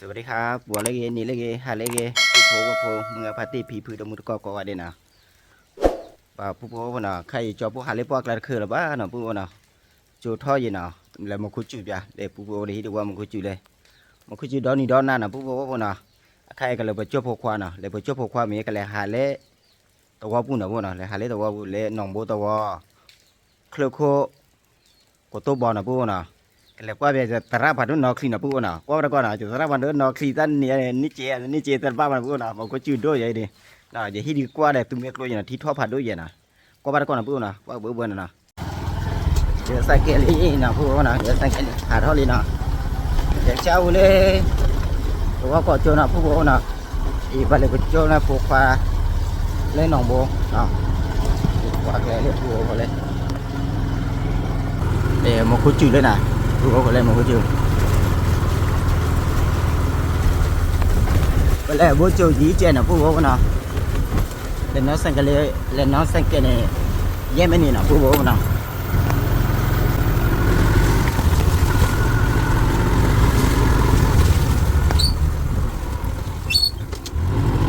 สวัสดีครับ ပှၤလၢဂ့ၤ နံၤလၢဂ့ၤ ဟါလၢဂ့ၤ ပုၢ်ဖိဝဲၢ်ဖိ မုၢ်ဂၤဖါတံၢ် ဖံဖုတမူတကိးကိးဂၤဒဲးနီၤ, ပှၤပုၢ်ဖိဝဲၢ်ဖိနီၤ, ခဲအံၤကၠီပိၢ်ဟးလၢပှၢ်ကျါတချုးလၢၤဘၣ်နီၤ ပုၢ်ဖိနီၤ, ကၠိထီၣ်ယံၤနီၤ, လၢမူခိၣ်စူၣ်ပျၢ် လၢပုၢ်ဖိဝဲၢ်ဖိ ဟံၣ်တဝၢမူခိၣ်စူၣ်လဲၣ်, မူခိၣ်စူၣ်ဒီနံၤဒီနၤနီၤ ပုၢ်ဖိဝဲၢ်ဖိနီၤ, အခါအံၤကလဲၤပကၠိဖိခွါနီၤ လဲၤပကၠိဖိခွါမ့ၢ်ကလဲၤဟးလၢ သဝီပူၤနီၤ ပုၢ်ဖိနီၤ, လဲၤဟးလၢသဝီပူၤ လၢနီၣ်ဘိသဝီ ချၢခိၣ် ကိတိၢ်ဘီနီၤ ပုၢ်ဖိနီၤ, ကလဲၤကွၢ်ဘၣ်သရၣ်ဖးဒိၣ်နီၢ်ချံနီၤ ပုၢ်ဖိနီၤ, ကွၢ်ဘၣ်တကီၢ်နီၤ သရၣ်ဖးဒိၣ်နီၢ်ချံ တၢ်န့ၣ်န့ၣ်က့ န့ၣ်က့ သရၣ်ဘၣ်မနီၤ ပုၢ်ဖိနီၤ, မူခိၣ်စူၣ်ဒိၣ်ယဲအံၤန့ၣ်, ယဟံၣ်ဒုးကွၢ်ဒီးသူမ့ၢ်ကျိယဲနီၤ ထံထီၣ်ဖးဒိၣ်ယဲနီၤ, ကွၢ်ဘၣ်တကီၢ်နီၤ ပုၢ်ဖိနီၤ, ကွၢ်ဘၣ်ဘၣ်နီၤနီၤ ယစဲးကဲလံနီၤ ပုၢ်ဖိနီၤ, ယစဲးကဲလံ ဟးထီၣ်လံနီၤ, ယဆါဝံၤလၢ သဝီကိးကၠိနီၤ ပုၢ်ဖိနီၤ, အံၤပှၤလဲၤပကၠိန့ၣ် ဖိခွါ လၢနီၣ်ဘိ, ပှၤကျဲလၢပုၢ်ဖိလဲၣ်, မူခိၣ်စူၣ်လၢနီၤ, ပုၢ်ဖိလဲၣ် မူခိၣ်စူၣ်, ပလဲၤဘိကၠိယံၤကဲနီၤ ပုၢ်ဖိနီၤ, လဲၤနီၣ်စဲးကဲလံ, လဲၤနီၣ်စဲးကဲန့ၣ် ယဲၢ်မံးနံးနီၤ ပုၢ်ဖိနီၤ ပုၢ်ဖိ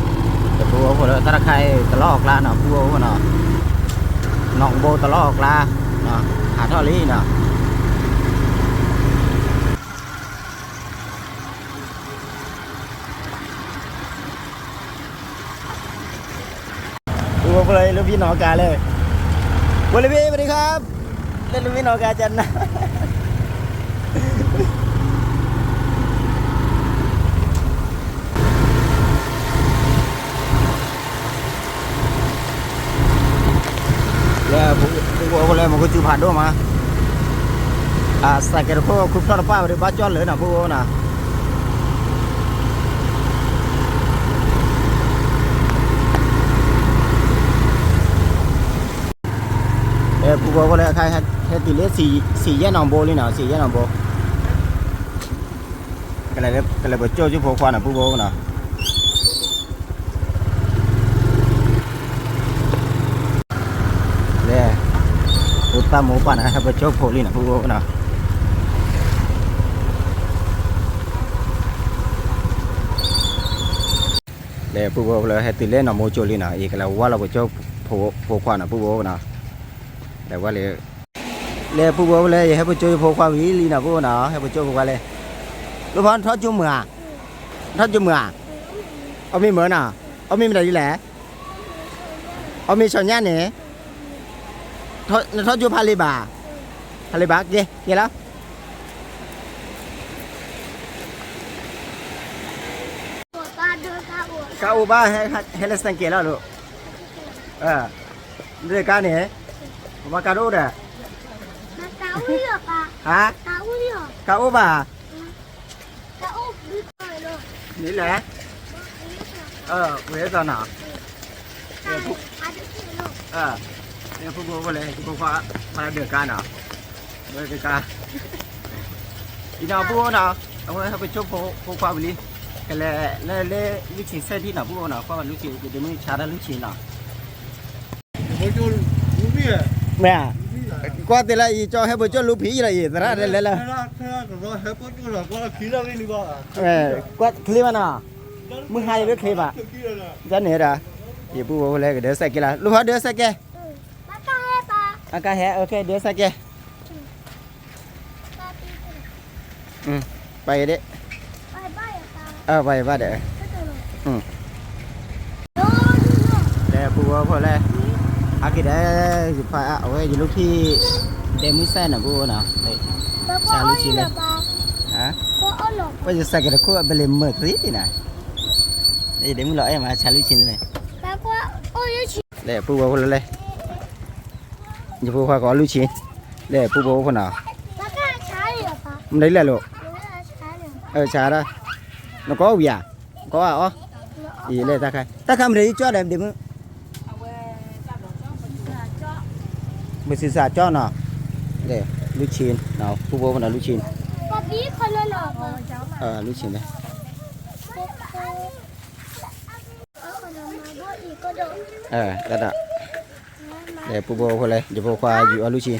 လၢတၢ်တခါအံၤ တလီၢ်အီၣ်ကျါနီၤ ပုၢ်ဖိနီၤ, နီၣ်ဘိတလီၢ်အီၣ်ကျါ, ဟးထီၣ်လံနီၤ ပုၢ်ဖိလၢလၢဖံနီၢ်ကါလဲၣ်, ဝဲလၢဖံ สวัสดีครับ, လၢလၢဖံနီၢ်ကါကနၣ် လၢ ပုၢ်ဖိလၢမူခိၣ်စူၣ်ဖးဒိၣ်မး, အစဲးကဲတခိၣ် ခူဖျီၣ်တပၣ်ဝဲဒီး ဘၣ်ကၠီၣ်လၢာ်နီၤ ပုၢ်ဖိနီၤ ပုၢ်ဖိလၢအခါ ဟဲတုၤလၢ စံယဲၢ်နီၣ်ဘိလံနီၤ စံယဲၢ်နီၣ်ဘိ, ကလဲၤပကၠိကၠိဖိခွါနီၤ ပုၢ်ဖိနီၤ လဲၤ အိၣ်တၢ်မိၢ်ပၢ်နီၤ ဟဲပကၠိဖိလံနီၤ ပုၢ်ဖိနီၤ လဲၤ ပုၢ်ဖိလၢဟဲတုၤလၢနီၣ်မိကၠိလံနီၤ အံၤကလဲၤဝါလီၤပကၠိဖိခွါနီၤ ပုၢ်ဖိနီၤ လဲၤဝါလံ လဲၤ ပုၢ်ဖိလၢ ယဟဲပကၠိဖိခွါဝံၤလံနီၤ ပုၢ်ဖိနီၤ ဟဲပကၠိဖိခွါလဲၣ်, လၢဖီနထီၣ်ကၠိမုာ်ဧါ, နထီၣ်ကၠိမုာ်ဧါ, အီၣ်မ့ၤမုာ်နီၤ, အီၣ်မ့ၤမတၤဒ်လဲၣ်, အီၣ်မ့ၤဆီညါန့ၣ်, နထီၣ်ကၠိဖးလံဘၣ်, ဖးလံဘၣ် ကဲ ကဲလီၤ ကါအိၣ်ဘၣ် ဟဲလၢစဲးကဲလီၤလိၤ, နကါန့ၣ်, ပှၤကါဒိၣ်ဒီး, ဟါ, ကါအိၣ်ဘၣ်, န့ၣ်လဲၣ်, ဝဲသိးနီၤ, ပုၢ်ဖိလဲၣ် ယဖိခွါ ဖးဒၢးကါနီၤ, ဝဲကါ အံၤနီၤ ပုၢ်ဖိနီၤ, အဝဲဟဲပကၠိဖိခွါဝံၤလံ, ကလဲၤလၢ လၢလွံၢ်ဆံဆဲၣ်ထံနီၤ ပုၢ်ဖိနီၤ, ကွၢ်ဘၣ်လွံၢ်ဆံ ယဒ့မုၣ်ဆါတၢ်လွံၢ်ဆံနီၤ, မ့ၢ်ဧါ, ကွၢ်တဲလၢ ယကၠီဟဲပကၠိလူဖံလီၤအံၤ သရၣ်တဲလဲၤလၢ ကွၢ်ချ့ဘၣ်နီၤ, မုၢ်ဟါယလၢချ့ဘၣ်, ယန့ၣ်ဒီး, ယပုၢ်ဖိလဲၣ် ကဒၢစဲးကဲလီၤ လူၤဖးဒၢစဲးကဲ အကါဟဲ အကါဟဲ ဒၢစဲးကဲ, ပာ်ယဒ့, ပာ်ယဘၣ်ဒီး, လဲၤပုၢ်ဖိလဲၣ်, အက့ၤဒီး, ယဖးအဝဲယလူဖံ, ဒ့မုၣ်စဲးနီၤ ပုၢ်ဖိနီၤ, ဆါလွံၢ်ဆံလဲၣ်, ပယစဲးကဲတခိၣ်အဘလ့ၤမုာ်သ့နီၤ, ယဒ့မုၣ်လီၤအဲၣ်မး ဆါလွံၢ်ဆံန့ၣ်, လဲၤပုၢ်ဖိလဲၣ်, ယဖိခွါကအီၣ်လွံၢ်ဆံ, လဲၤပုၢ်ဖိဖိနီၤ, မနုၤလဲၣ်လိၤ, ဆါဒၣ်, နကအီၣ်ဝံၤဧါ, ကအီၣ်အီၣ်, အံၤလဲၤတၢ်ခါ, တၢ်ခါမနုၤယကၠီဒီးဒ့မုၣ် ပစံးစးကၠီနီၤ, လဲၤ, လွံၢ်ဆံ, ပုၢ်ဖိဖိနီၤ လွံၢ်ဆံ, လွံၢ်ဆံန့ၣ်, တၢ်ဒီး, လဲၤပုၢ်ဖိဖိလဲၣ် ယဖိခွါယူၤအီၣ်လွံၢ်ဆံ,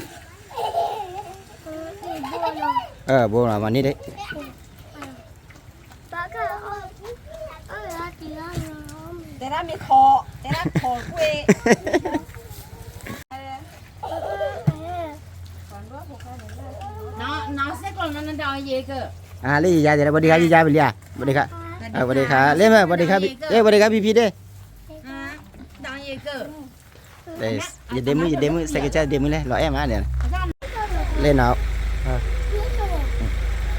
ဘိနီၤ မၤန့ၢ်ဒ့ၣ် ပ တၢ်မ့ၢ်ခီ, တဲဒၣ်ခီကွ့ၢ်. အါ လၢယယါတဲလၢ ပှၤဒံခါယယါပလံဧါ, ပှၤဒံခါ, ပှၤဒံခါ လၢမ့ၢ် ပှၤဒံခါ, ပှၤဒံခါဖံဖံဒ့ၣ် ယဒ့မုၣ် ယဒ့မုၣ် စဲးကစၢ်ဒ့မုၣ်လဲၣ် လီၤအဲၣ်မးန့ၣ်, လဲၣ်နီၤ,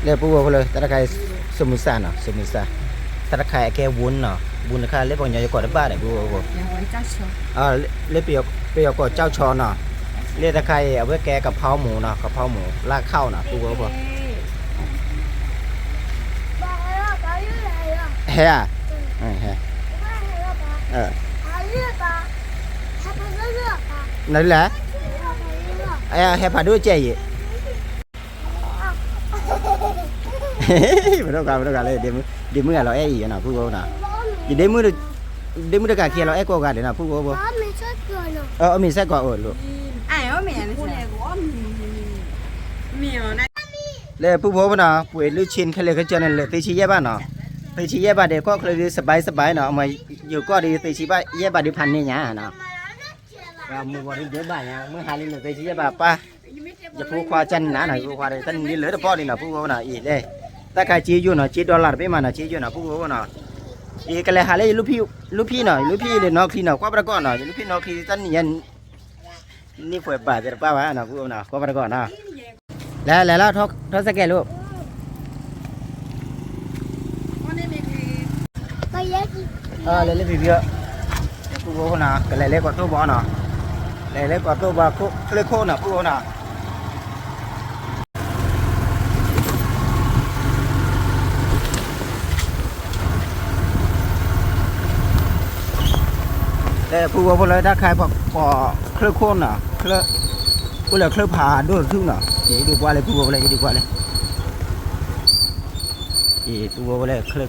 လၢပူဖိလၢ တၢ်တခါအံၤ စမူစၢ်နီၤ စမူစၢ်, တၢ်တခါအံၤအကဲဝူန့ၣ်နီၤ, ဝူန့ၣ်တခါ လၢပှၤကညီယကိးတဘၣ်ဒီး ပူဖိ, လၢပယီၤကိးကၠီၣ်ဆီနီၤ, လၢတခါအံၤ အဝဲကဲကဖီမူနီၤ ကဖီမူ လၢခီၣ်နီၤ ပူဖိဖိ ဟဲဧါ, ဟဲ, နလဲၣ်, ဟဲဖးဒိၣ်ကဲအံၤ, ပဒိၣ်ဂၤ ပဒိၣ်ဂၤလၢ ဒ့မုၣ်အလီၤအဲၣ်အံၤနီၤ ပူဖိနီၤ, ယဒ့မုၣ်, ဒ့မုၣ်တဂၤခံဂၤလီၤအဲၣ်ကိးဂၤဒဲးနီၤ ပူဖိဖိ, အီၣ်မ့ၤစဲးကီးအိၣ်လိၤ လၢပူဖိဖိနီၤ ပှ့ၤလုၢ်ဆ့ခဲလၢာ်ခဲဆ့န့ၣ် လၢာ်သ့ဆံယဲၢ်ဘးနီၤ, သ့ဆံယဲၢ်ဘးဒီး ကီၢ်ချၢဒုး စဘဲစဘဲနီၤ, မ့ၢ်ယိၤကီၢ်ဒုး သ့ဆံယဲၢ်ဘးဒုးဖးန့ၢ်ညါနီၤ, မုၢ်ဂီၤဒုးဒဲးဘးညါ မုၢ်ဟါလံလၢာ်သ့ဆံယဲၢ်ဘးပၢ်, ယဖိခွါကနၤနီၤ ယဖိခွါဒီး တၢ်နံၤလၢတဘီဒံးနီၤ ပူဖိနီၤ အံၤလဲၣ်, တၢ်ခါစ့ယိာ်နီၤ စ့ဒီလၣ်တဘ့ၣ်မးနီၤ စ့ယိာ်နီၤ ပူဖိနီၤ, အံၤကလဲၤဟးလၢယ လူၢ်ဖံနီၤ ယလူၢ်ဖံလၢနီၢ်ချံနီၤ ကွၢ်ပတကီၢ်နီၤ ယလူၢ်ဖံနီၢ်ချံ တၢ်နံၤညါ န့ၢ်ပှဲၤဘၣ်သ့ၣ်တပၣ်ဘၣ်နီၤ ပူဖိနီၤ ကွၢ်ပတကီၢ်နီၤ, လဲၤလဲၤလီၤ ထီၣ်စဲးကဲးလိၤ, လဲၤလၢဖံဖံ, ပူဖိနီၤ ကလဲၤလၢကီၢ်တိၢ်ဘီနီၤ, လဲၤလၢကီၢ်တိၢ်ဘီ ချၢခိၣ်နီၤ ပူဖိနီၤ လၢပူဖိဖိလၢတၢ်ခါပှၤကိးချၢခိၣ်န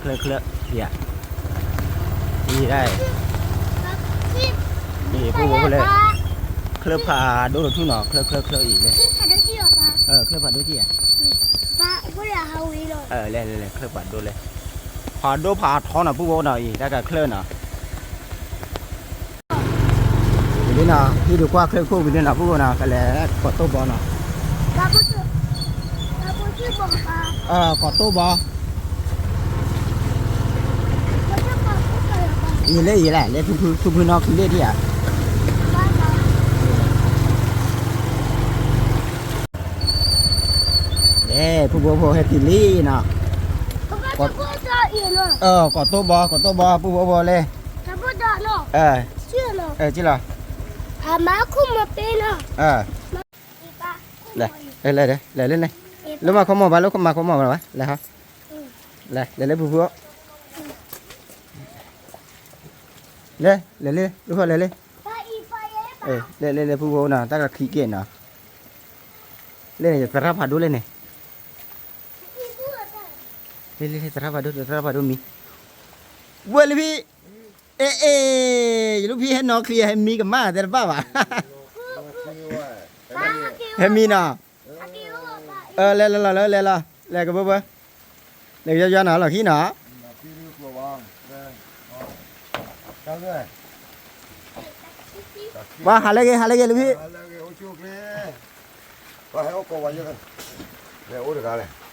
ီၤ အိၣ်လၢချၢဖးဒိၣ်တထူၣ်နီၤ ယဟ့ၣ်ဒုးကွၢ်လၢပူဖိဖိလၢ ဟ့ၣ်ဒုးကွၢ်လၢ အံၤပူဖိဖိလၢ ချၢချၢချၢ ယၤ အံၤဒၣ် အံၤပူဖိဖိလၢ ချၢဖးဒိၣ်တထူၣ်နီၤ ချၢချၢချၢအံၤလၢ ချၢဖးဒိၣ်ကံၢ်ဧါ လဲၤလဲၤလဲၤ ချၢဖးဒိၣ်လၢ ဖးဒိၣ်ဖးထီနီၤ ပူဖိနီၤ အံၤတၢ်ကချၢနီၤ ဝံၤလံနီၤ ဟံၣ်ဒုးကွၢ်ချၢခိၣ်ဝံၤလံနီၤ ပူဖိနီၤ ကလဲၤကီၢ်တိၢ်ဘီနီၤ ကီၢ်တိၢ်ဘီ ယံာ်လၢယံာ်လဲၣ် လၢထူဖုထူဖုနီၢ်ခံလ့ၣ်ဒံးဧါ ဖုဖိဖိဟဲတုၤလံနီၤ ကီၢ်တိၢ်ဘီ ကီၢ်တိၢ်ဘီ ဖုဖိဖိလဲၣ် လၢ လဲၤလဲၤလဲၤ လၢမၤခိၣ်မီၢ်ဘၣ် လၢမၤခိၣ်မီၢ်ဘၣ် လဲၤဟီ လဲၤ လဲၤလၢဖုဖိ လဲၤ လဲၤလၢ လဲၤလၢ လဲၤလၢဖုဖိနီၤ တၢ်ကခံကဲနီၤ လၢန့ၣ် ယသရၣ်ဖးဒိၣ်လၢန့ၣ် လၢလၢသရၣ်ဖးဒိၣ် သ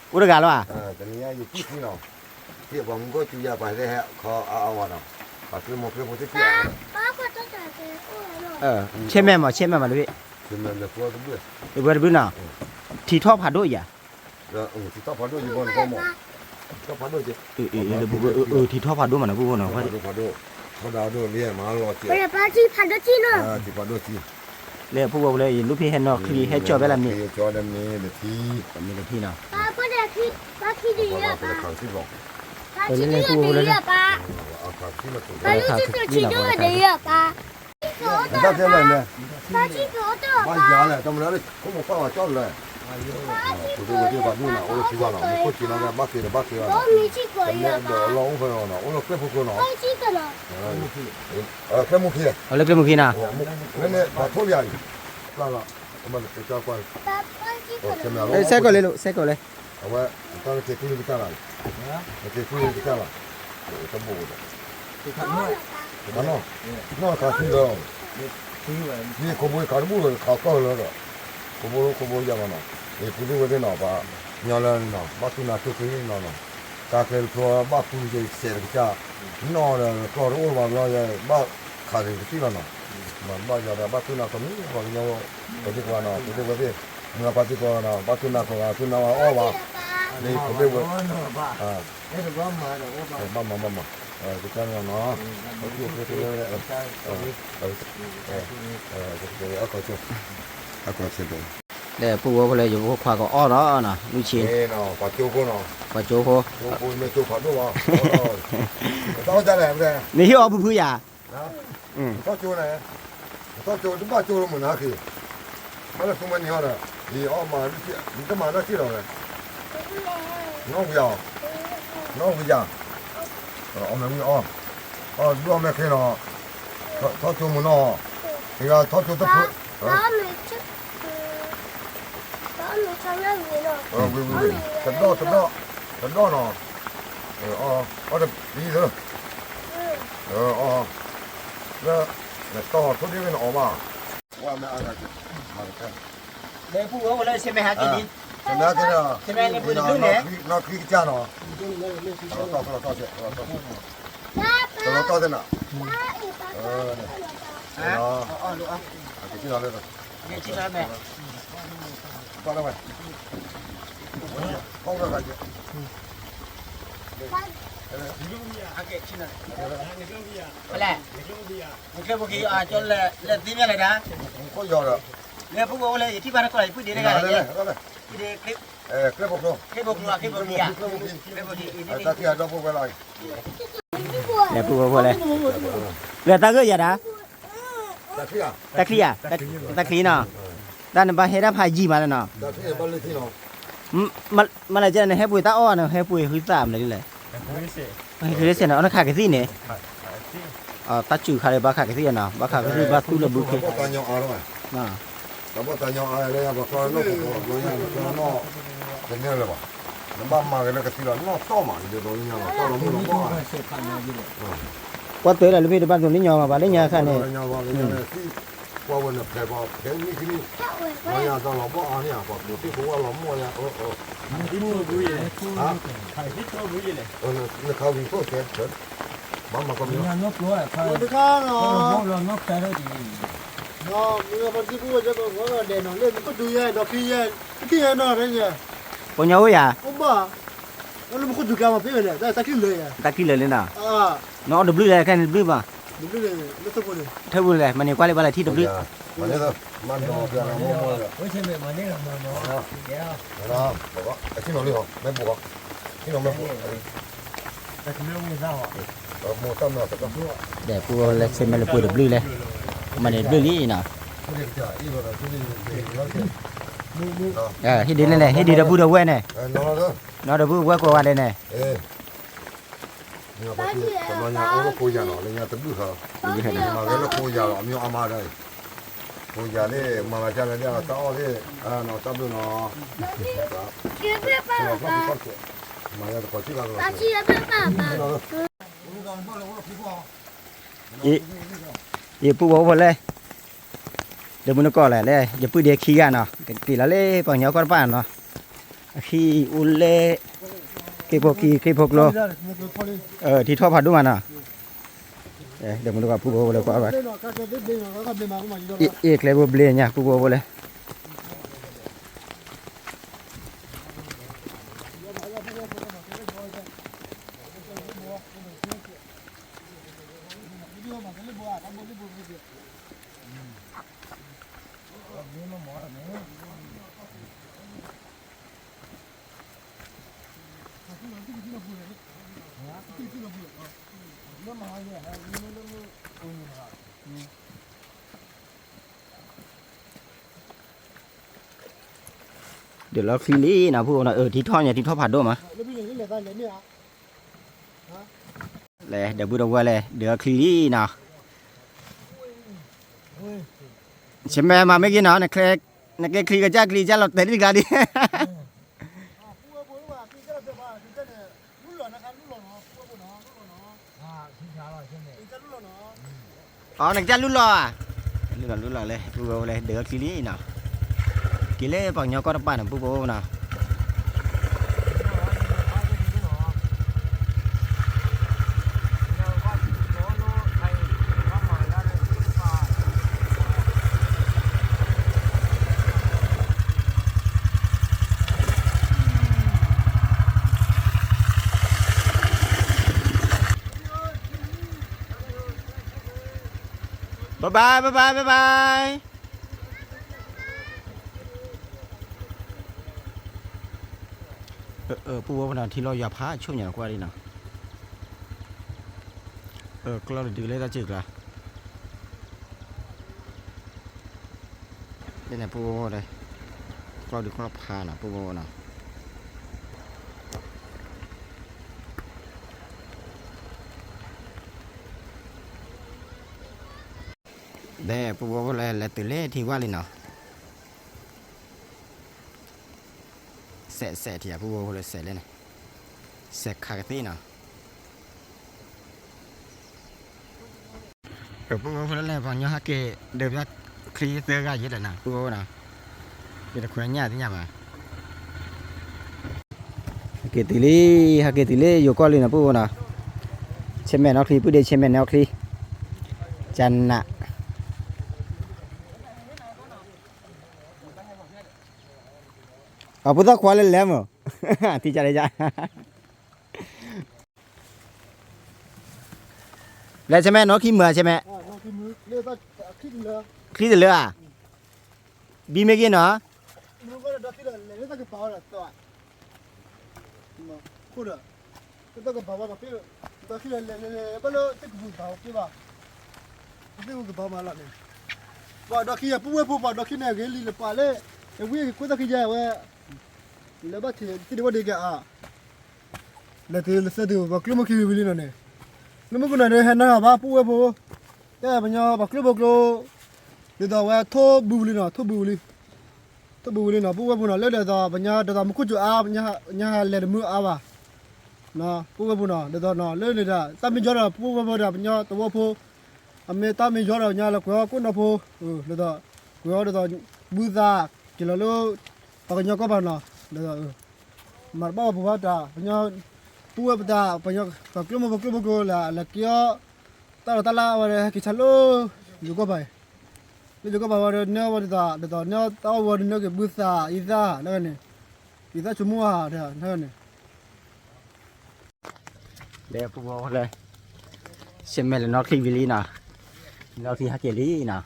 ရၣ်ဖးဒိၣ်မံ ဝဲလၢဖံ အဲ အဲ ယလူၢ်ဖံဟဲနီၢ်ချံ ဟဲမံကမၣ်သ့ၣ်တဘၣ်ဘၣ် ဟဲမံနီၤ လဲၤလီၤလီၤလၢလဲၤလီၤ လဲၤကဘၢဘၢ လဲၤကယီယီနီၤ လီၢ်ခံနီၤ ပှၤဟးလၢဂ့ၤ ဟးလၢဂ့ၤ လူၢ်ဖံ အိၣ်တဂၤလီၤဧါ ဆဲမဲာ်မး ဆဲမဲာ်မး လူၢ်ဖံ တဘျုးနီၤ ထံထီၣ်ဖးဒိၣ်ယၤ ထံထီၣ်ဖးဒိၣ်မးနီၤ ပူဖိနီၤ လၢဖုဖိဖိလၢ ယလူၢ်ဖံဟဲနီၢ်ချံ ဟဲကၠီၣ်ဖဲလၢမ့ၢ် မ့ၢ်တထံနီၤ လၢန့ၣ်ဖုဖိဖိလၢ လၢကျဲမုၢ်ခံနီၤ စဲးကိးလံ စဲးကိးလံ အဝဲ တၢ်က့ၤကွံာ်ကတၢ်လီၤ နက့ၤကွံာ်ကတၢ်လီၤ တဘိၣ်ဒီး နီၢ်ခးသံလီၤ, ယခိၣ်ဘိခးတဘူၣ်လီၤ ခးကီၢ်လီၤဒီး, ခိၣ်ဘိခိၣ်ဘိယၤဘၣ်နီၤ, ယပုၢ်သ့ၣ်ဝဲၢ်သ့ၣ်နီၤ ပှၤညီလၢနီၤ ဘၣ်သူၣ်နၤသူၣ်သ့နီၤနီၤ, တၢ်ကျဲတဖျိဘၣ်ပူၤယစဲးတကစၢ်, နီၢ်ဒီးကျီၢ်တအိၣ်ဘၣ်ဘျီယဘၣ်ခးက့ၤကသံၣ်လီၤနီၤ, ဘၣ်ယၤဒီးဘၣ်သူၣ်နၤသူၣ်မံပှၤကညီ, ပသ့ၣ်ကွၢ်နီၤ ပုၢ်သ့ၣ်ဝဲၢ်သ့ၣ်, မ့ၢ်ပှၤသ့ၣ်ကွၢ်နီၤ ဘၣ်သူၣ်နၤသူၣ်ဂၤသူၣ်နၤဝဲအီၣ်ဘၣ်, မ့ၢ်ခိၣ်ဘိဝဲ ဘၣ်မၤမၤမၤ, ကစၢ်န့ၣ်နီၤ, အကၠိဖိတလဲ, အကီၢ်ဆိ, အကီၢ်ဆိ, ဒီးပုၢ်ဝဲၢ်ဖိလၢယဖိခွါကအီၣ်ဒီးနီၤ လွံၢ်ဆံ, ပှၤကၠိဖိ, နဟ့ၣ်အီၣ်ဖုဖုယၤ, ထီၣ်ကၠိန့ၣ်, ထီၣ်ကၠိတဘၣ်ကၠိလၢမုၢ်နၤက့ၤ, မ့ၢ်လၢသူမ့ၢ်နံၤဟီဒီး, ယအီၣ်မး, နတမၤနီၢ်စံၣ်လီၤဝဲ, နီၢ်ဝံၤဧါ, နီၢ်ဝံၤယၤ, အီၣ်မ့ၢ်ဝံၤအီၣ်, အီၣ်ဒုးအီၣ်မ့ၢ်ချ့နီၤ, ထီၣ်ကၠိမုၢ်နီၤ, ထီၣ်ကၠိတဖု, ဝံၤဝံၤဝံၤ, တဒီၣ်တဒီၣ်, တဒီၣ်နီၤ, အီၣ်တပံၤသၢ, အီၣ်, လၢ, နတီၢ်ထိၣ်ဒ့ၣ်ဝဲနအီၣ်ဘၣ်, ဝဲမ့ၢ်အါဂၤ, လၢပုၢ်ဝဲၢ်ဖိလၢဆ့မဲဟးက့ၤလံ, ဆ့မဲဟးက့ၤဒီး, နီၢ်ချံကစၢ်နီၤ, ကလီၤတီၢ်သ့နီၤ, ကလီၤတီၢ်သ့နီၤ, ကလီၤ, ကလီၤလၢ, ကလီၤဝဲ, ဖဲလဲၣ်, နကျဲဖိခံအကၠီလဲၤသ့မ့ၢ်လဲၣ်ဒၣ်, လၢပုၢ်ဝဲၢ်ဖိလၢယထံၣ်ဘၣ်တကိးလီၤ ယပုၢ်ဒ့တဂၤ, ကျဲဖိကျိ, ကျဲဖိခံ, ကျဲဖိခံ, ကျဲဖိခံ, တၢ်ခံဂၤဒီပုၢ်ဝဲၢ်လီၤ, လၢပုၢ်ဝဲၢ်ဖိလဲၣ်, လၢတၢ်ဂ့ၢ်ယၤဒၣ်, တၢ်ချံဧါ, တၢ်ချံနီၤ, တၢ်နဘၣ်ဟဲဒၣ်ဖးယံာ်မးလၢနီၤ, မ့ၢ်လဲၤကဲ နဟဲပှ့ၤတၢ်အီၣ်နဟဲပှ့ၤဟုသၣ်မနုၤလဲၣ်, ဟဲက့ၤလၢစဲးနီၤ နခးကသံၣ်န့ၣ်, တၢ်စူၤခါလၢဘၣ်ခးကသံၣ်နီၤ ဘၣ်ခးကသံၣ်ဘၣ်သူၣ်လၢဘုခ့, တၢ်ဘၣ်တၢ်ညီအါလၢပှၤကျီနီၢ်ခိၣ်ဖိ ဘျီညါန့ၣ် ကျီနီၢ်, တန့ၢ်လၢၤဘၣ်, နဘၣ်မၤက့ၤလၢကသံၣ်လီၤ နီၢ်တီၢ်မး ယဒိးလၢညါလီၤ တီၢ်လီၤမုၢ်လီၤဘီၣ်, ပှၤတဲလၢလၢဖဲတဘၣ်ဒိးလၢညါဘၣ် လၢညါခါန့ၣ်, ကွၢ်ဝဲနဖျဲးပှၤဖဲနံၣ်ကနံၣ်, ဘျီညါဒီးလီၤဘီၣ်အါန့ၣ် ပှၤကူးသ့ၣ်ကဝၢ်လီၤမီၢ်ညါ, နခးဝံၤသိၣ်စဲး, ဘၣ်မၤကီမ့ၢ်, တခါနီၤ, မ့ၢ်ပှၤတံၤဖိဝဲၢ်ကီးဂီၤဒီးဒဲးနီၤ လၢမူခိၣ်ဒူယဲ ဒီးခံယဲ, တထံၣ်ယဲနီၤ, ပှၤညီအိၣ်ယၤ, အိၣ်ဘၣ်, လၢမူခိၣ်ဒူကျါမးဖဲဝဲလဲၣ် တၢ်သးခုလၢာ်ယဲ, တၢ်ခံလၢာ်လံနီၤ, နအီၣ်တဘျုးလဲၣ် ခဲန့ၣ်တဘျုးဘၣ်, ထၢပူၤလဲၣ် မၤန့ၢ်ကွၢ်လံဘၣ်လဲၣ်ထံၣ်တဘျုး, ဒီးပုၢ်ဝဲၢ်လၢဆ့မဲလၢပှ့ၤတဘျုးလဲၣ်, မၤန့ၢ်တဘျုးလံနီၤ, ဟ့ၣ်ဒုးလဲၣ်န့ၣ် ဟ့ၣ်ဒုးဒီပုၢ်ဒီဝဲၢ်န့ၣ်, နီၢ်ဒီပုၢ်ဝဲၢ်ကိးဂၤဒဲးန့ၣ်, တဘျီညါအိၣ်လၢကိးယၤနီၤ လၢညါတဘျုးဃီ, မၤဝဲလၢကိးယၤလီၤ အမ့ၢ်အါမးဒီး, ကိးယၤသ့ၣ် မၤဂၤကၢ်လၢဒ်တၢ်အီၣ်သ့ၣ်, နီၤတၢ်ဘျုးနီၤ, မၤယၤတကိးစံၣ်လၢကလီၤ, ယပုၢ်ဝဲၢ်ဖိလဲၣ်, ဒီးမုၢ်နကိးလဲၣ်လဲၣ် ယပုၢ်ဒ့ခံဂၤနီၤ ကက့ၤလီၤလၢပှၤကညီကီၢ်တပၤနီၤ, အခံအိၣ်လဲၣ်, ခ့ဖိခံ ခ့ဖိကျိ, ထံထီၣ်ဖးဒိၣ်မးနီၤ, ဒီးမုၢ်နကိးပုၢ်ဖိဝဲၢ်လၢကွၢ်ဘၣ်, အ့ၣ်ကျဲဖိဘျ့ညါပုၢ်ဖိဝဲၢ်လၢ ဒုးလီၤချံလံနီၤ ဖုအိၣ်နီၤ အၢ ထံထီၣ်ညါ ထံထီၣ်ဖးဒိၣ်မး, လဲၤဒီးပုၢ်ဒီဝဲၢ်လဲၣ် ဒုးလီၤချံလံနီၤ, ဆမဲမၤမ့ၢ်ဂ့ၤနီၤ နကျဲချံကစၢ်ချံကစၢ်လီၤတဲာ်လံတကျါဒံး, လူလီၤနီၤ, လူလီၤနီၤ, လူလီၤနီၤ, အီ နကစၢ်လူလီၤဧါ, လူလီၤလူလီၤလၢ ပုၢ်ဝဲၢ်လၢဒုးအီၣ်ချံလံနီၤ, က့ၤလၢပှၤကညီကီၢ်တပၤန့ၣ် ပုၢ်ဝဲၢ်နီၤ. ဘၣ်ဘၣ် ဘၣ်ဘၣ် ဘၣ်ဘၣ်. ပုၢ်ဝဲၢ်နီၤ ထံလီၤယွၤဖးဆိၣ်ညါနီၤ ကွၢ်ဒ်နီၤ, ကျီၢ်တဒုလၢတၢ်စၢၢ်ကျါ, ဒ်န့ၣ်ပုၢ်ဝဲၢ်, ကျီၢ်ဒုးကျီၢ်ဖးနီၤ ပုၢ်ဝဲၢ်နီၤ. ဒ်ပုၢ်ဝဲၢ်လၢလဲၤတုၤလၢထံဝၣ်လံနီၤ, စဲးစဲးထံၣ်ယၤ ပုၢ်ဝဲၢ်လၢစဲးလဲၣ်န့ၣ်, စဲးခးကသ့ၣ်နီၤ. ပုၢ်ဝဲၢ်လၢလဲၤ ပှၤကညီဟးက့ၤဒုးဖျါချံသၢဂၤယဲၢ်လၢၤနီၤ ပုၢ်ဝဲၢ်နီၤ, ယတခွဲးညၣ်သ့ၣ်ညါဘၣ်. ဟဲက့ၤတုၤလံ, ဟဲက့ၤတုၤလၢယိၤကီၢ်လံနီၤ ပုၢ်ဝဲၢ်နီၤ, ဆဲမဲာ်နီၣ်ချံ ပုၢ်ဒ့ဆဲမဲာ်နီၣ်ချံ, ကနး အဖိသၣ်ခွါလၢလဲၤမုၢ်, ထံကလဲၤ, လဲၤဆဲမဲာ်နီၣ်ခံမုၢ်ဧါ ဆဲမဲာ်, ချံတလၢဧါ, ဘံမ့ၢ်က့ၤနီၤ ဘၣ်လၢသ့ၣ်ကဘၣ်ဝဲ, ပှၤဒီခံယၤပုၢ်ဝဲၢ်ဖိ ပှၤဒီခံန့ၣ်ဂ့ၤလံလၢပှၤလၢ, အဝဲက့ၤကွၢ်သးခံယါဝဲ, လဲၤဘၣ်ထံးသ့ၣ်ဒံးဝဲဒံးက့ၤအါ, လဲၤတုၤလၢသၢတုၤ ပှၤကျိမုၢ်ခံဝံၤလံနီၤန့ၣ်, လၢမုၢ်ကနၤဒုးဟဲနၤဘၣ်ပုၢ်ဝဲၢ်ဖိ, ကဲပှၤကညီပှၤကျိဖိကျိ, ဒ်သိးဝဲထိၣ်ဘုဝံၤလံနီၤ ထိၣ်ဘုဝံၤလံ ထိၣ်ဘုဝံၤလံနီၤ ပုၢ်ဝဲၢ်ဖိနီၤ လၢဒ်သိးပှၤကညီဒ်သိးမူခိၣ်စူၤအါ ပှၤကညီဟးလဲၤတမုၢ်အါဘၣ်, ပုၢ်ဝဲၢ်ဖိနီၤ ဒ်သိးနီၤ လၢန့ၣ်ဒီး တၢ်မ့ၢ်ယီၤဒီး ပုၢ်ဝဲၢ်ဖိဒီး ပှၤကညီသဝီဖိ, အမ့ၢ်တၢ်မ့ၢ်ယီၤဒီး ပှၤကညီလၢကွဲးအီၣ်ကိၣ်နီၢ်ဖိ, ဒ်သိး ကွဲးအီၣ်ဒ်သိး ဘုသး က့ၤလီၤလၢ ပှၤကညီကီၢ်ပၤနီၤ, ဒ်သိး မၤတဘၣ်ဝဲပှၤဘၣ်တၢ် ပှၤကညီ ပုၢ်ဝဲၢ်ပတၢ် ပှၤကညီ ပှၤကျိမုၢ်ဖိကျိဖိကျိလၢ လဲၤက့ၤအီၣ် တၢ်လီၢ်တၢ်လၢ်ဝဲဒီး ဟဲက့ၤဆါလၢ ယိၤကီၢ်ပၤအံၤ, လၢယိၤကီၢ်ပၤဝဲဒီး နၢဝဲဒ်သိး ဒ်သိး နၢတၢ်အီၣ်ဝဲဒီး နၢက့ၤဘုသး အံသၣ် နဂၤန့ၣ်, အံသၣ်ဆိကမိၣ်ဧါ နဂၤန့ၣ် လၢပူၤဝဲလၢ ဆ့မဲာ်လၢနီၢ်ချံဝံၤလံနီၤ, နီၢ်ချံဟဲက့ၤလံနီၤ,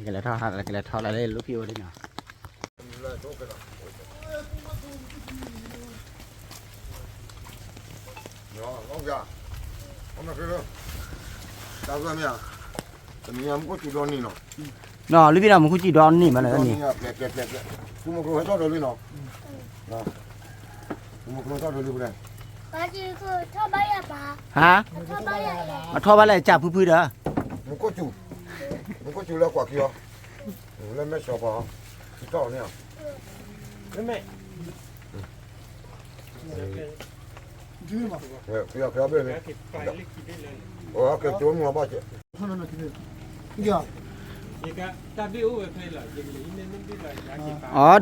ကလဲၤထီၣ် ကလဲၤထီၣ်လၢလၢလူၢ်ဖံအိၣ်ဒံးနီၤ, တနံၤညါမူခိၣ်စူၤဒီနံၤနီၤ, နီၤ လူၢ်ဖံနီၤ မူခိၣ်စူၤဒီနံၤမးလၢန့ၣ်, ပျဲၣ်ပျဲၣ်ပျဲၣ်ပျဲၣ်, ပူမူကျိဟဲထီၣ်ဒီးလံနီၤ, ပူမူကျိထီၣ်ဒီးလံပူန့ၣ်, ဟါ, အထီၣ်ဘၣ်လၢကၢ်ဖုဖုဒီး, မူခိၣ်စူၤ, မူခိၣ်စူၤလၢကွၢ်ခံအီၤ, လၢမဲၢ်ဆီပှၤအီၤ, ထီၣ်န့ၣ်အီၤ, မ့မ့ၢ် ကဲဘ့ၣ်န့ၣ်, ကဲကဲဘ့ၣ်န့ၣ်, အကဲကၠိမုၢ်အဘၣ်ကဲ, အီ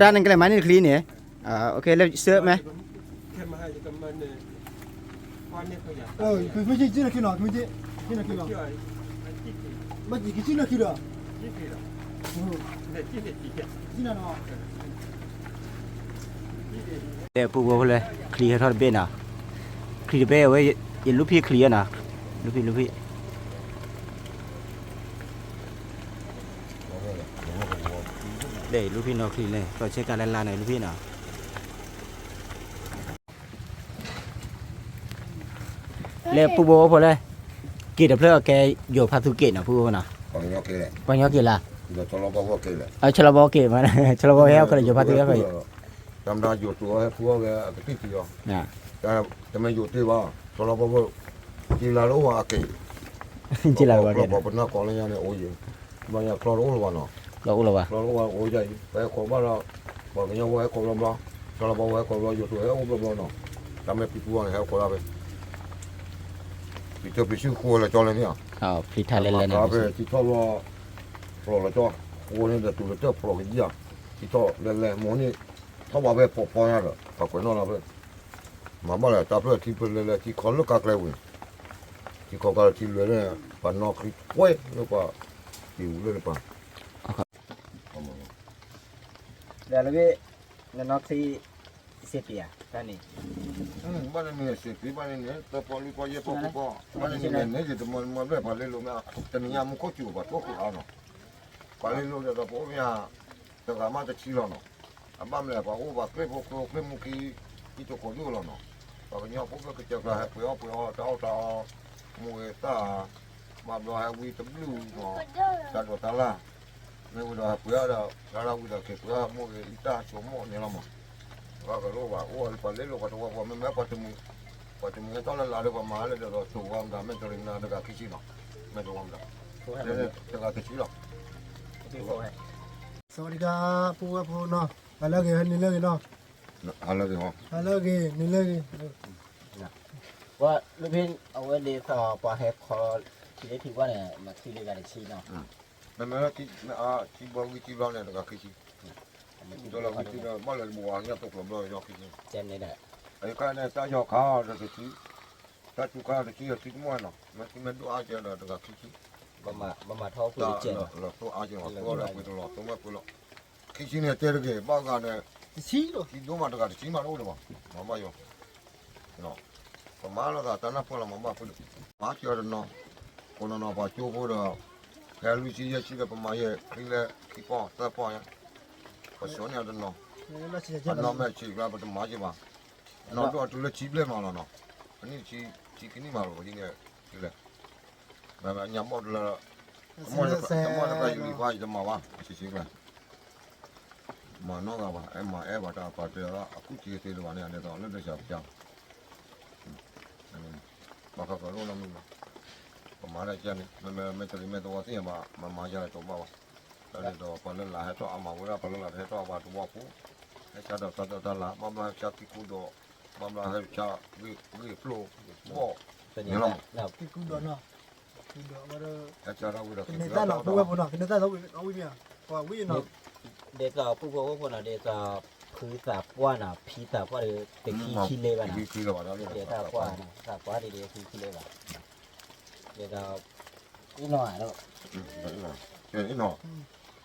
ဒါနကလဲၤမၤန့ၢ်တချံန့ၣ်, လၢစၢမဲ, လၢပူၤဝဲလၢ ချံဟဲထီၣ်တဘ့ၣ်နီၤ, ချံတဘ့ၣ်ဝဲ ယလူၢ်ဖံချံနီၤ, လူၢ်ဖံလူၢ်ဖံ, လၢလူၢ်ဖံနီၢ်ချံန့ၣ် သီဆ့ကၤလၢလါန့ၣ် လူၢ်ဖံနီၤ. လၢပူၤဘိဖိလၢ က့ၤတဖျၢၣ်အကဲ ယိၤဖးသူက့ၤနီၤ ပူၤဘိနီၤ, ပှၤကညီက့ၤလၢ, ဆီလီၤဘီက့ၤမး, ဆီလီၤဘီဟဲအိၣ်ခဲလၢာ် ယိၤဖးသူက့ၤ, တမ့ၢ်ယိၤတုၤအီၤဟဲဖုအီၤဝဲအကသံၣ်က့ၤအီၤ, တမ့ၢ်ယိၤတ့ၢ်ဘၣ် ဆီလီၤဘီဖိ, က့ၤလၢလၢအိၣ်အက့ၤ, က့ၤလၢလၢပနၢ်ကီးလၢညါန့ၣ် အိၣ်ယဲၢ်, ဘၣ်ညါချီတအိၣ်လၢၤဘၣ်နီၤ, ချီတအိၣ်လၢၤဘၣ်, ချီတအိၣ်ဘၣ်အိၣ်ယဲၢ်အံၤ ပဟဲခိးဘၣ်ဒီး, ပှၤကညီဖိဟဲခိးဘျီဘျီ, ဆီလီၤဘီဖိဟဲခိးဘျီဘျီ ယိၤတုၤဟဲအိၣ်ဘျီဘျီနီၤ, တၢ်မ့ၢ်ဖံဖုအီၤန့ၣ် ဟဲခိးဒၣ်ဖဲ ဖံထၢဖံဆူၣ်ဃိလၢကၠီလၢန့ၣ်ဧါ, ဖံထၢလဲၤလဲၤန့ၣ် ဖံထၢဖံထီၣ်လီၤ, ဖျိးလီၤကၠီ, ဃိန့ၣ်ဒီးတူၤလၢတၢ်ဖျိးကယံၤဧါ, ဖံထၢလဲၤလဲၤမိၢ်န့ၣ်, ထီၣ်ဘၣ်ဖဲဖီဖီညါဒီး ပှၤကွဲးနီၣ်လီၤဖဲ, မၤဘၣ်လၢတၢ်ဖျၢၣ်ထံဖျၢၣ်လဲၤလဲၤထံခီလၢကါကျဲဝံၤ, ထံခီကါလၢထံလွဲၢ်န့ၣ်, ပှၤနီၣ်ချံကွဲလၢပှၤ, တံၤဝူၤလၢန့ၣ်ပှၤ လၢလၢဂ့ၤ, နနီၢ်ချံ, စ့ပံၤဧါ, တၢ်န့ၣ်, ဘၣ်န့ၣ်န့ၣ် စ့ပံၤဘၣ်န့ၣ်န့ၣ် သၢပီလွံၢ်ပီယဲၢ်ပီဃုပီ, ဘၣ်န့ၣ်န့ၣ်န့ၣ် ယတမၢမၢဘျဲၣ်ပှၤလ့လိာ်မ့ၢ်, တနံၤညါမူခိၣ်စူၤပှၤထိၣ်ဃုာ်အါနီၤ, ပှၤလ့လိာ်ဒီးပအိၣ်မ့ၢ်ဧါ, တဂၤမးတဆံလီၤနီၤ, အဘၣ်မလဲၣ် ပှၤအိၣ်ပှၤကျ့ဖိကျိချ့မူခံ, ဟံၣ်တကိးဒိၣ်လီၤနီၤ, ပှၤကညီဖိကကစၢၢ်ကျါဟဲပှ့ၤအီၣ်ပှ့ၤအီတၢ်အီၣ်တၢ်အီ, မူဂ့ၤသၣ်, ဘၣ်ဘျီဟဲဝံတဘျုးနီၤ, တၢ်ဒိးတၢ်လၢ် မ့ၢ်ဝံၤဒီးဟဲပှ့ၤအီၣ်ဒီး လၢလၢဝံၤဒီးက့ၤပှ့ၤအီၣ်မိၢ်ဂ့ၤ အံတၢ်ဆိမိၣ်န့ၣ်လီၤမး, ပှၤကလိၣ်ဘၣ် အိၣ်ဝဲလၢပှၤလ့လိာ်ပှၤတဝီပှၤ မ့မ့ၢ်ပှၤတမုာ်, ပှၤတမုာ်ဟဲထီၣ်လၢလၢဒီးပှၤမၤလၢဒီးဒီးတိၤဝဲမတၤ မ့ၢ်တရံးနၤတဂၤခံဆံနီၤ, မ့ၢ်တဝီမတၤ, တဂၤခံဆံလီၤ, စဝၤဒံကါ ပုၢ်ဝဲၢ်ဖိနီၤ, ဟါလၢအဂ့ၤ ဟါနံၤလၢအဂ့ၤနီၤ, ဟါလၢအဂ့ၤ, နံၤလၢအဂ့ၤ ပှၤလၢဖဲအဝဲဒ်သိးပှၤဟဲခီ ထံလၢထံဝါန့ၣ် မၤချံလၢဂၤတဆံနီၤ, မ့မ့ၢ်ထံဘီဝံထံဘျီန့ၣ် တဂၤခံဆံ, ဒီးလီၤဝံထံဒီး ဘၣ်လၢတဘိးဝါညၣ်သိးကျိးဘျီယီၤခံဆံ, န့ၣ်, အခဲအံၤန့ၣ် တၢ်ယီၤခါအီၤဒီးတဆံ, တၢ်စူၤခါတဆံဒီးထံတမီၢ်နီၤ, မ့ၢ်ထံမ့ၢ်ဒိၣ်အါကဲဒီးတဂၤခံဆံ, ဘၣ်မၤထီၣ်ပှ့ၤတကဲနီၤ, လီၤသိၣ်အါကဲနီၤ သိၣ်ဒီးပှ့ၤတလီၤ သိၣ်မ့ၢ်ပှ့ၤလီၤ, ခံဆံန့ၣ်တဲတဂ့ၤ ဘၣ်ဂၤန့ၣ်, ထံဒိၣ်မးတဂၤတဆံမးတအိၣ်ဒီးဘၣ်, မၤဘၣ်ယီၤ ပမၤလိာ်သးတၢ်နၢ်ပၢၢ်လီၤမၤဘၣ်ဖိဒံး, မၤစၢၤတနီၤ, ကိးနီၤနီၤပှၤကၠိဖိဒီး, ဖဲလွံၢ်ဆံယဲၢ်ဆံဒီးပမၤယဲၢ်ချံလဲၣ်ခံပီၢ်သၢပီၢ်ညါ, ပစိာ်န့ၢ်အီၤတနီၤ, အနီၢ်မဲာ်ဆံးကျါပတမၤက့ၤဘၣ်, နီၢ်ဒိၣ်အတုၤလၢဆံဘျဲၣ်မးလီၤနီၤ, ပန့ၢ်ဆံခံနံၣ်မးလီၤပန့ၢ်န့ၣ်, လဲၣ်, ညါဘီၣ်တလၢ, တမီၢ်တကယၤလံၤပှၤယတမၤဘၣ် ဆံးဆံးကျါ မၤနီၢ်ဂၤဘၣ် အဲၣ်မၤအဲၣ်ဘၣ်တၢ်ပှၤတဲအီၤ အကူၣ်ထံသ့တဘၣ်န့ၣ် ဒ်သိးလၢဒၢးစၢၤပကၢ်, ဘၣ်ဃးကလိၣ်နီတမံၤဘၣ်, ပမၤတၢ်ကၢ်န့ၣ် မ့မ့ၢ်တရံးမ့ၢ်တဝီသ့ၣ်ညါဘၣ် မၤမၤယၤလၢတဘၣ်ဘၣ်, တၢ်ဒ်သိးပှၤလၢလာ်ဟဲထီၣ်အမၤဝဲဒၣ် ပှၤလၢလာ်တဟဲထီၣ်အဘၣ်တဝီဖိ, ဟဲဆါဒီးတၢ်ဒိးတၢ်လၢ် ဘၣ်ဘျီဟဲဆါခံခိၣ်ဒီး, ဘၣ်ဘျီဟဲဆါ, ဂ့ၢ်ဖျိ, ဘီၣ်, န့ၣ်လီၤ, ဟဲဆါထီၣ်ဝံၤဒီး ကနဲၣ်သၣ်နီၤ ပုၢ်ဝဲၢ်ဖိနီၤ ကနဲၣ်သၣ်သီဝံၤမ့ၢ်ဧါ, ပှၤဝံၤနီၤ, ဒ်သိးပုၢ်ဖိဝဲၢ်ဖိနီၤ ဒ်သိးဖုသးပှၢ်နီၤ ဖံသးပှၢ်ဒီး တခံခံလၢၤဘၣ်နီၤ, ဒ်သိးဖုသးပှၢ်, သးပှၢ်ဒ်ဒီး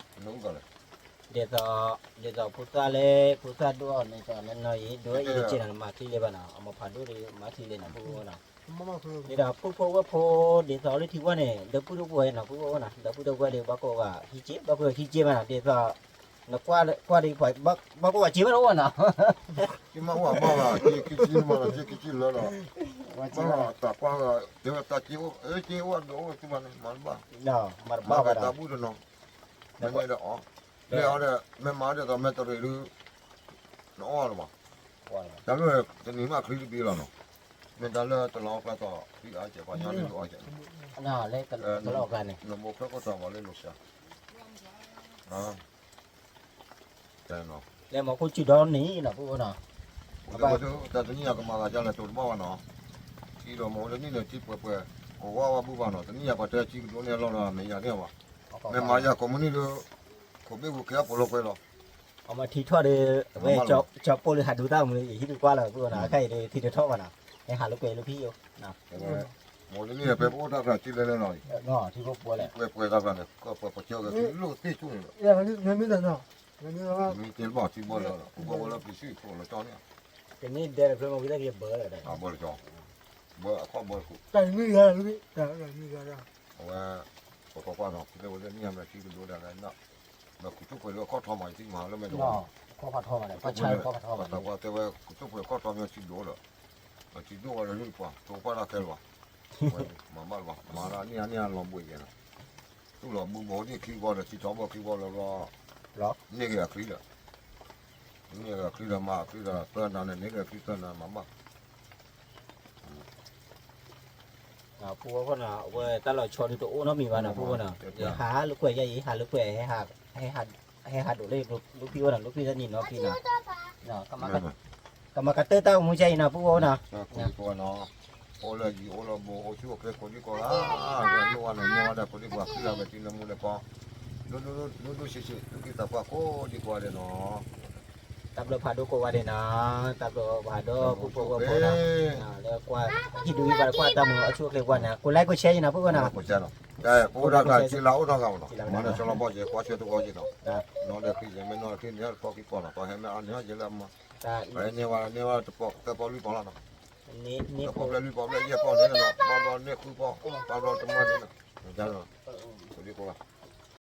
ခံခံလၢၤဘၣ်, ဒ်သိး, အံၤနီၤ, ဒ်သိးဖိသၣ်လၢ, ဖိသၣ်ဒိၣ်အီၤန့ၣ် ဒ်သိးနီၢ်နီၢ်အံၤ ဒိၣ်အံၤတက့ၢ်နီၤ မၤချံလၢၤဘၣ်နီၤ အမၤဖးဒိၣ်ဒီး မၤချံလၢၤနီၤ ပုၢ်ဝဲၢ်နီၤ, ဒ်သိးဖိဖိဝဲၢ်ဖိ ဒ်သိးလၢထံဝဲန့ၣ် ဒီပုၢ်ဒီဝဲၢ်နီၤ ပုၢ်ဝဲၢ်နီၤ ဒီပုၢ်ဒီဝဲၢ်ဒီး ဘၣ်ကိးဂၤဟံးက့ၤ ဘၣ်ကိးဂၤဟံးက့ၤဘၣ်နီၤ ဒ်သိး နကွၢ်ဒီး ဘၣ်ကိးဂၤက့ၤဘၣ်နီၤ ကမ့ၢ်အိၣ်အဘၣ်ဘၣ် က့ခံဆံမးလီၤ က့ခံဆံလၢလီၤ, ဘၣ်လီၤတၢ်ကွၢ်ဂၤ တဲဝဲတၢ်က့အိၣ် က့အိၣ်အဒိးအိၣ်သုဘၣ်န့ၣ် မၤတဘၣ်, မၤတဘၣ်ဘၣ်တၢ်ဘူၣ်တနီၤ, မ့မ့ၢ်ဒီးအီၤ, မ့ၢ်အီၤဒီး မ့ၢ်မၤဒ်သိးမ့ၢ်တရံးဒုး နအီၣ်လၢၤဘၣ်, တၢ်လၢတနံၤမးချံတဘ့ၣ်လီၤနီၤ, မ့ၢ်တၢ်လၢတလီၤကျါသိး ဖံအါကဲးပှၤညီလၢဒုးအီၣ်ကဲး, လၢတလီၤကျါန့ၣ် နဘိဖျၢၣ်ခိၣ်ထီၣ်ပှၤလၢလိာ်စှၤ လဲၤမၤခိၣ်ဆူၣ်ဒီနံၤနီၤ ပုၢ်ဝဲၢ်နီၤ, တၢ်တနံၣ်ညါကမၤဂၤဒ်လဲၣ်တိၤတဘၣ်ဘၣ်နီၤ, ထံဒီးမ့ၢ်အိၣ်တနံၣ်န့ၣ် ထံပှဲၤပှဲၤ ကဝါဝါဘုဘၣ်နီၤ တနံၣ်ညါပှၤတဲထံကဒိးန့ၢ်အလီၢ်ဒီး မ့ၢ်ယၤန့ၣ်ဘၣ်, မ့ၢ်မၤယၤကိးမုၢ်နံၤဒီး ခိးဘ့ၣ်ဝံၤကဲအပီးလီကွဲလီၤ, အမၤထံထီၣ်ဒီး အဝဲကၠီပိၢ်လၢဟးဒိတၢ်မူ ယဟံၣ်ဒုးကွၢ်လီၤ ပုၢ်ဝဲနီၤ အခါအံၤဒီးထံတထီၣ်ဘၣ်နီၤ, ဟဲဟးလိာ်ကွဲလၢဖံယိၤ မ့ၢ်တနံၣ်ဖဲပအိၣ်တၢ်ကျါထံလဲၤလဲၤနီၤ, ထံပှဲၤပှဲၤတၢ်ကျါန့ၣ် ကပှဲၤပကၢက့ၤလီၢ်သ့ၣ်ဆူၣ်န့ၣ်လီၤ, မ့ၢ်တဲဘၣ်ထံဘီလၢ ပှၤဝဲလၢပျံၤစုၣ်ဖိလီၤကၠီန့ၣ်, တနံၣ်ဒဲးတဖျၢၣ်မ့ၢ်ဝံသးက့ၤဘၢလီၤဒီး ဘၢလီၤကၠီ, ဘၢအခီၣ်ဘၢတခိၣ်, တၢ်မံၤဂၤလီၤ, အဝဲ ပကကွၢ်နီၤ ဖဲဝဲလၢနံၣ်ညါမ့ၢ်ထံကဒိးဒၣ်လဲၣ်နီၤ, မ့ၢ်ကူၣ်ထူၣ်ပှဲၤလၢအခီၣ်ထီမး ယသ့ၣ်မၤလၢမဲာ်တဝီ, ပှၤတဲဝဲကူၣ်ထူၣ်ပှဲၤအခီၣ်ထီမ့ၢ်ထံဒိးဒီး, ထံဒိၣ်ဝဲလၢပှၤ တိၤပှၢ်တၢ်ခဲလၢာ်ဘၣ်, မၤဘၣ်လၢၤဘၣ် မၤလၢနံၣ်ညါနံၣ်ညါလီၤဘှံးကဲနီၤ, သူၣ်လီၤဘုဘီန့ၣ်ခံဂီၤဒီး ထံထီၣ်ဘီခံဂီၤလၢၤဘျီ, န့ၢ်က့ၤအချံဒီး န့ၢ်က့ၤအချံဒီးမၤအချံဒီးသၢနၤန့ၣ် န့ၢ်က့ၤအချံသၢနၤမၤဘၣ် ပုၢ်ဝဲၢ်နီၤ အဝဲတၢ်လီၤဆီဒုးတအိၣ်နီတမံၤဘၣ်နီၤ ပုၢ်ဝဲၢ်နီၤ ဟးလိာ်ကွဲယဲအံၤ ဟးလိာ်ကွဲ ဟဲဟးဒိးလၢ လိဖံဝဲနီၤ လိဖံတနံၤနီၤဖံနီၤ ကမၤကတၢၢ်တၢ်အိၣ်မူကဲအံၤနီၤ ပုၢ်ဝဲၢ်နီၤ တၢ်ခိၣ်တခိၣ်နီၤ အိၣ်လၢယံၤအိၣ်လၢဘူး အိၣ်ဆူၣ်အိၣ်ချ့ကိးဒံကိးဂၤ, လိၣ်ဝဲန့ၣ် န့ၢ်ဝဲဒၣ်ကိးဒံကိးဂၤ ဃံလၤဝဲတုၤလၢမူလၢကီ, ဒိၣ်ဒိၣ်ဒိၣ်ဒိၣ်ဆံးဆံး သူၣ်က့သးပှၢ်ကိးဒံကိးဂၤဒဲးနီၤ. တၢ်ဘျုးဖးဒိၣ်ကိးဂၤဒဲးနီၤ, တၢ်ဘျုးဖးဒိၣ် ပုၢ်ဖိဝဲၢ်ဖိနီၤ, လၢကွၢ် ဟံၣ်ဒူဟံၣ်ဘါ ကွၢ်တၢ်မူအဆူၣ်အိၣ်ချ့ကွၢ်န့ၣ် ကိး like ကိး share ယနီၤ ပုၢ်ဖိနီၤ, ပအိၣ်ဒၣ်တၢ်စုလၢအိၣ်ထီၣ်ဂၤမးနီၤ, မၤန့ၣ်ဆီလီၤဘီၣ်က့ၤ ကွၢ်ဆၢတဝီက့ၤနီၤ, နီၢ်ဒီးဃံယဲၢ်မ့ၢ်နီၢ်တခ့န့ၣ် တပီၢ်ခံပီၢ်နီၤ ပှၤဟဲမ့ၢ်အါန့ၢ်ဟီၣ်က့ၤလၢအမၤ, ပှၤဟဲန့ၢ်ဝဲန့ၢ်ဝဲတပီၢ်သၢပီၢ်လွံၢ်ပီၢ်လီၤနီၤ, တပီၢ်ဖျဲၣ်လွံၢ်ပီၢ်ဖျဲၣ်ယဲၢ်ပီၢ်န့ၣ်နီၤ ပှၤဘျီန့ၢ်ဃုပီၢ် ပှၤဘျီတမၢန့ၣ်နီၤ, ဒ်န့ၣ်, ကိးဒံကိးဂၤ